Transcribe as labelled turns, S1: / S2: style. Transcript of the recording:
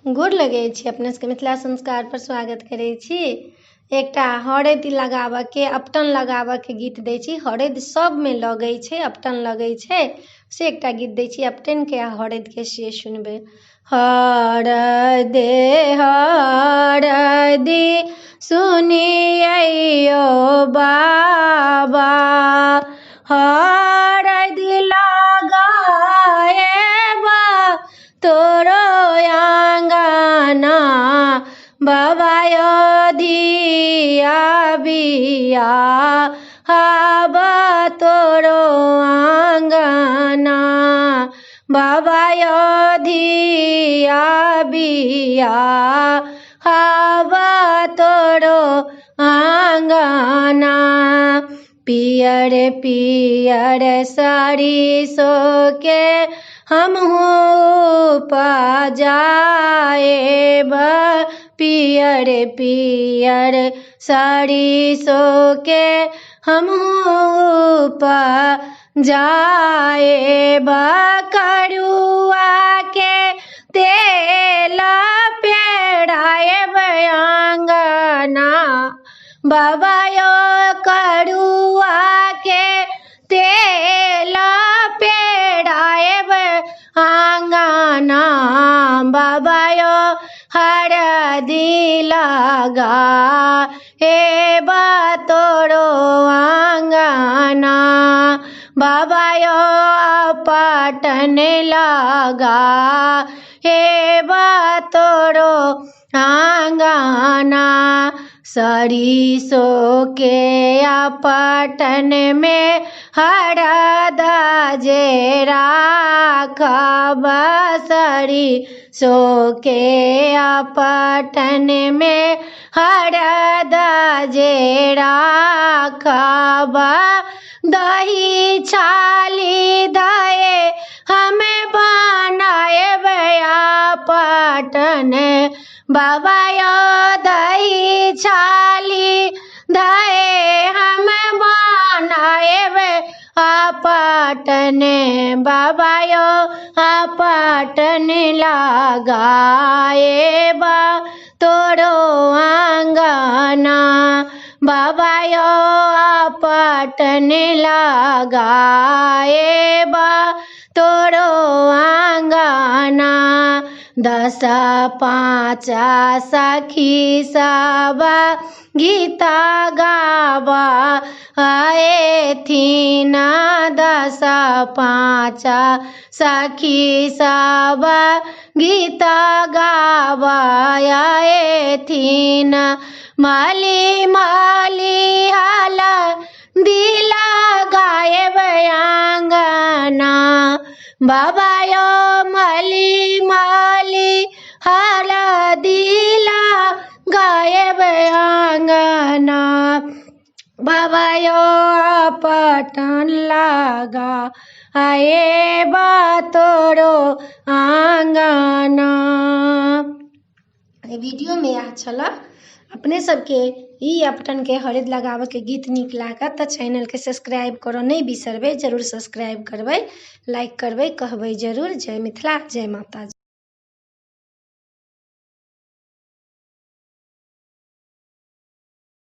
S1: गोर लगै छी अपने सबके। मिथिला संस्कार पर स्वागत करै छी। एकटा हरदि लगाबऽके, अपटन लगाबऽके गीत दै छी। हरदि सबमे लगै छै, अपटन लगै छै, से एकटा गीत दै छी अपटनके आ हरदिके, से सुनबै। हरदे हरदि सुनियौ बाबा, हरदि लगाएब तोरो आङ्गना, बाबा यौ धिया बिया हब तोरो आङ्गना, बाबा यौ धिया बिया हब तोरो आङ्गना। पियर पियर सरिसोके हमहूँ उपजाएब, पियर पियर सरिसोके हमहूँ उपजाएब। करुआके तेल पेराएब आङ्गना, बाबा यौ करुआके तेल पेराएब आङ्गना, बाबा यौ हरदि लगा हेब तोरो आङ्गना, बाबा यौ अपटन लगा हेब तोरो आङ्गना। सरिसोके अपटन में हरद जे राखब, सरिसोके अपटन में हरद जे राखब। दही छाली दए हमें बनाएब अपटन, बाबा यौ दही छाली दए हम बनाएब अपटन, बाबा यौ अपटन लगाएब तोरो आङ्गना, बाबा यौ अपटन लगाएब तोरो आङ्गना। 10 5 सखी सब गीता गाबा अएथिन, 10 5 सखी सब गीता गाबा अएथिन। माली माली हाला दिला गायब आङ्गना, बाबा यौ माली माली हाला दिला गायब आङ्गना, बाबा यौ अपटन लगा आएब तोरो आङ्गना। एहि वीडियोमे इएह छलऽ। अपने सबके ई अपटनके हरदि लगाबऽके गीत नीक लागत तऽ चैनलके सब्सक्राइब करऽ नहि बिसरबै, जरूर सब्सक्राइब करबै, लाइक करबै, कहबै जरूर। जय मिथिला, जय माताजी।